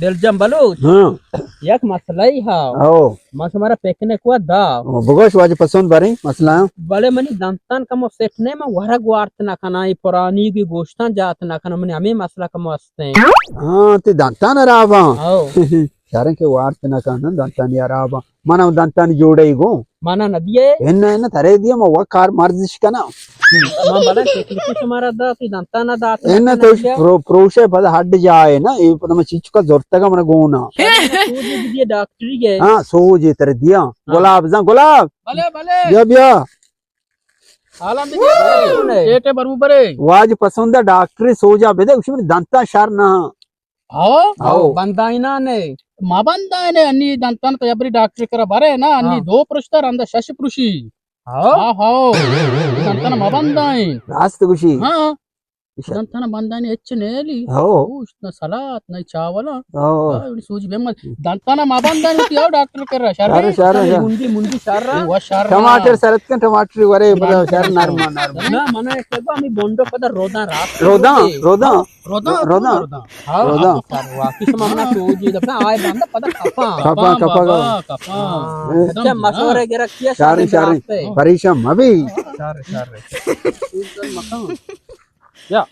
دلجم بلوچ، ہاں۔ یک مسئلہ ای ہا۔ او۔ ما شمارا پکنک وا دا۔ او، بگوش واجہ پسند باریں مسئلہ ہاں۔ بلے منی دنتان کمو سیٹ نے، من ورگ وارت نہ کناں، ای پرانی گی گوشتان جات نہ کناں، منی ہمیں مسئلہ کمو ہستیں۔ ہاں، تی دنتان ہراباں۔ او۔ شریں کہ وارت نہ کناں، دنتان ہراباں۔ من ہم دنتانی جوڑے گوں۔ مانا نہ دیئے؟ انہ، انہ، ترے دیئے، ما وت کار مرزش کناں۔ ما بلے تکلیفی شمارا دا، تی دنتانا دا، تی انہ، دنتانا تو دیا۔ پرو-، پروشے پدا ہڈ جائے نا، اے پدا ما چیچکا زورتگا من گونا۔ سوجے بدیے ڈاکٹری گئے۔ ہاں، سوجے ترے دیا۔ ہاں۔ گلاب زاں، گلاب۔ بلے، بلے۔ بیا، بیا۔ حالاں بدیے۔ چیٹے برو برے۔ واج پسند ڈاکٹری سوجا بدے، اسی من دنتا شر نہ۔ ہاؤ؟ ہاؤ۔ بندائینا نے۔ ما بندائینے، انی دنتان تو یبری ڈاکٹر کرا برے نا، انی ہاں۔ دو پرشتہ رندا شش پرشی۔ ہاؤ؟ How, how. دنتان ما بندائیں۔ راست گوشی۔ ہاں۔ ایشا۔ دنتان بندائینے ہچ نیلی۔ ہاؤ۔ گوشت نہ سلات نہ چاولا۔ ہاؤ۔ ہاؤ، انی سوجی بے مت۔ دنتان ما بندائیں، تی آؤ ڈاکٹر کرا۔ شر شر، ہے؟ شر، شر۔ منڈی، منڈی شر رہا۔ وہ شر رہا۔ ٹماٹر سرت کن، ٹماٹر ورے، نرم، پدا شر نرم۔ نرم، نرم۔ نہ، منا ایک تو ہمیں بونڈو پدا روداں رات۔ روداں، روداں۔ روداں، روداں۔ روداں۔ ہاں، روداں۔ ہاں، تو سر واقعی شما منا سوجی دپنا آئے باندا پدا کپاں۔ کپاں، کپاں، کپاں۔ کپاں، کپاں۔ ہاں۔ اچھا، مشورے گرا کیا شاریں، شاریں، شاریں۔ پریشان مبی۔ شاریں، شاریں۔ یا۔